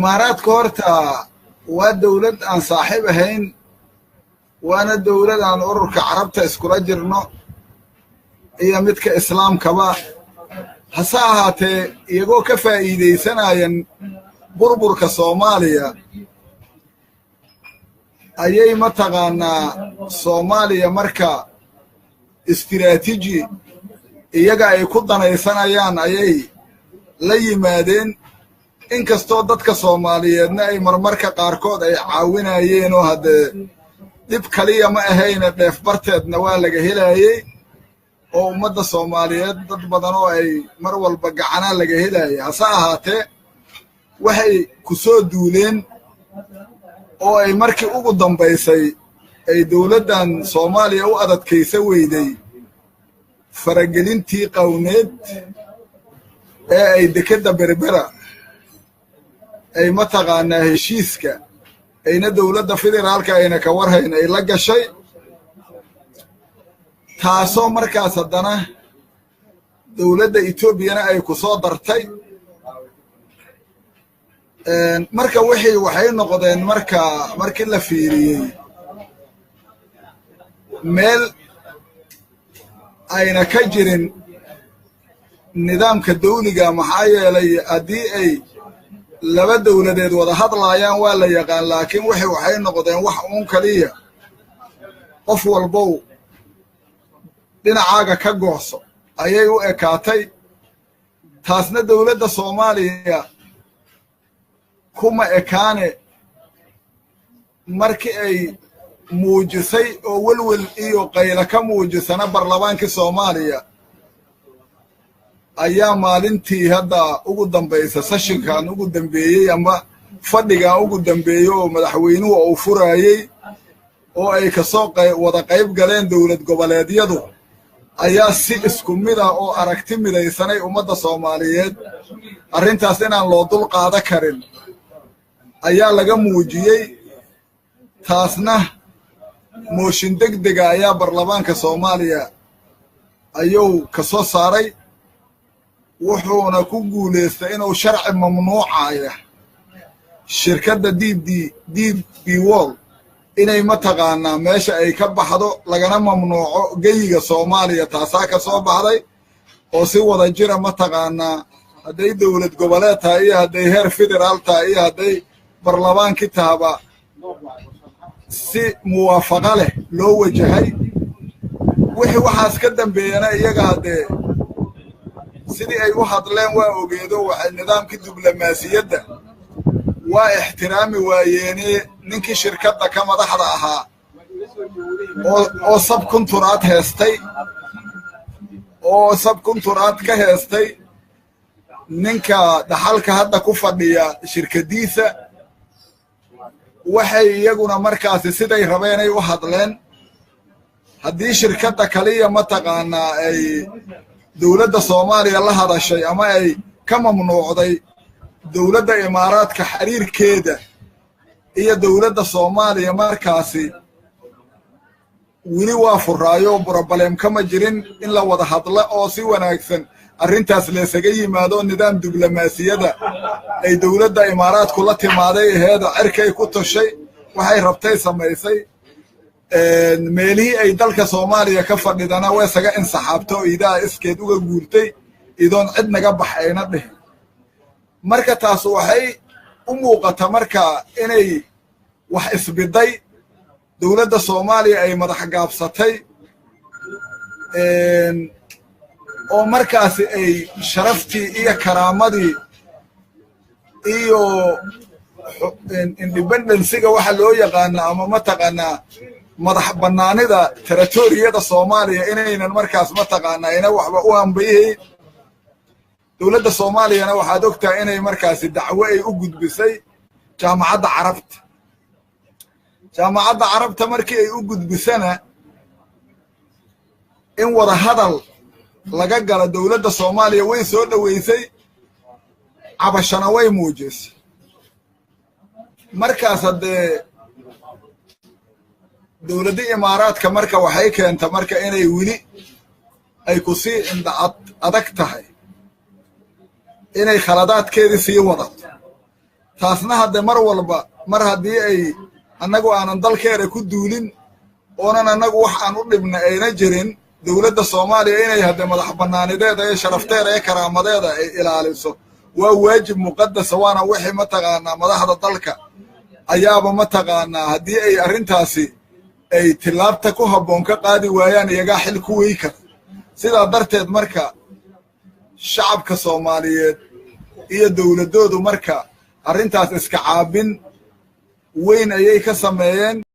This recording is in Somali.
Imaaraadka horta waa dowlad aan saaxiib ahayn, waana dowlad aan Ururka Carabta iskula jirno iyo midka Islaamkaba. Hase ahaatee, iyagoo ka faa'iidaysanayan burburka Soomaaliya ayay, mataqaanaa, Soomaaliya marka istiraatiiji iyaga ay ku danaysanayaan ayay la yimaadeen, inkastoo dadka Soomaaliyeedna ay marmarka qaarkood ay caawinayeen, oo haddee dhib kaliya ma ahayne, dheef barteedna waa laga helayey, oo ummadda Soomaaliyeed dad badan oo ay mar walba gacanaa laga helayay. Hase ahaatee, waxay ku soo duuleen oo ay markii ugu dambaysay ay dowladdan Soomaaliya u adadkaysa weyday faragelintii qawneed ee ay dekedda Berbera ay, mataqaanaa, heshiiska ayna dowladda federaalka ayna ka warhayn ay la gashay, taasoo markaas haddana dowladda Etoobiyana ay ku soo dartay. Marka wixii waxay noqdeen, marka markii la fiiriyey, meel ayna ka jirin nidaamka dawliga. Maxaa yeelay, haddii ay laba dowladeed wada hadlaayaan waa la yaqaan, laakiin wixii waxay noqdeen wax uun kaliya qof walbow dhinacaaga ka gooso ayay u ekaatay. Taasna dowladda Soomaaliya kuma ekaane. Markii ay muujisay oo welwel iyo qayla ka muujisana, baarlamaankii Soomaaliya ayaa maalintii hadda ugu dambaysa, sessionkan ugu dambeeyey ama fadhigan ugu dambeeyey oo madaxweynuhu uu furaayey oo ay kasoo wada qayb galeen dowlad goboleedyadu, ayaa si isku mid ah oo aragti midaysanay ummadda Soomaaliyeed arrintaas inaan loo dul qaada karin ayaa laga muujiyey. Taasna mooshin deg dega ayaa baarlamaanka Soomaaliya ayuu ka soo saaray, wuxuuna ku guulaystay inuu sharci mamnuucaya shirkadda DP World inay, mataqaanaa, meesha ay ka baxdo, lagana mamnuuco geyiga Soomaaliya. Taasaa ka soo baxday oo si wada jira, mataqaanaa, hadday dowlad goboleed tahay iyo hadday heer federaal tahay iyo hadday barlamaankii tahaba, si muwaafaqa leh loo wajahay. Wixii waxaas ka dambeeyana, iyaga haddee sidii ay u hadleen waa ogeedo. Waxay nidaamkii diblomaasiyadda waa ixtiraami waayeene ninkii shirkadda ka madaxda ahaa oo sub contract heestay, oo sub contract ka heestay ninka dhaxalka hadda ku fadhiya shirkaddiisa, waxay iyaguna markaasi siday rabeenay u hadleen. Haddii shirkadda kaliya, mataqaanaa, ay dowladda Soomaaliya la hadashay ama ay ka mamnuucday dowladda Imaaraadka xiriirkeeda iyo dowladda Soomaaliya, markaasi weli waa furaayo, problem kama jirin in la wada hadlo oo si wanaagsan arrintaas laysaga yimaado. Nidaam diblomaasiyadda ay dowladda Imaaraadku la timaaday aheeda cirkay ku toshay, waxay rabtay samaysay. Meelihii ay dalka Soomaaliya ka fadhidana way isaga insaxaabto oo iidaha iskeed uga guurtay, idoon cid naga baxayna dheh. Marka taas waxay u muuqata marka inay wax isbiday, dowladda Soomaaliya ay madax gaabsatay, oo markaasi ay sharaftii iyo karaamadii iyo independencyga waxa loo yaqaana ama, mataqaanaa, madax bannaanida territoriyada Soomaaliya inaynan markaas, mataqaanaa, ina waxba u hambayahayn. Dowladda Soomaaliyana waxaad ogtahay inay markaasi dacwo ay u gudbisay Jaamacadda Carabta. Jaamacadda Carabta markii ay u gudbisana, in wada hadal laga galo dowladda Soomaaliya way soo dhoweysay, cabashana way muujisay. Markaas haddee dowladda Imaaraadka marka waxay keenta marka inay weli ay ku sii indha adag tahay inay khaladaadkeedii sii wadato. Taasna hadde mar walba mar haddii ay annagu aanan dalkeeda ku duulin, oonan annagu wax aan u dhibna ayna jirin, dowladda Soomaaliya inay hadde madax bannaanideeda iyo sharafteeda iyo karaamadeeda ay ilaaliso waa waajib muqadasa. Waana wixii, mataqaanaa, madaxda dalka ayaaba, mataqaanaa, haddii ay arrintaasi ay tillaabta ku habboon ka qaadi waayaan, iyagaa xil ku wey kara. Sidaa darteed marka shacabka Soomaaliyeed iyo dowladdoodu marka arrintaas iska caabin weyn ayay ka sameeyeen.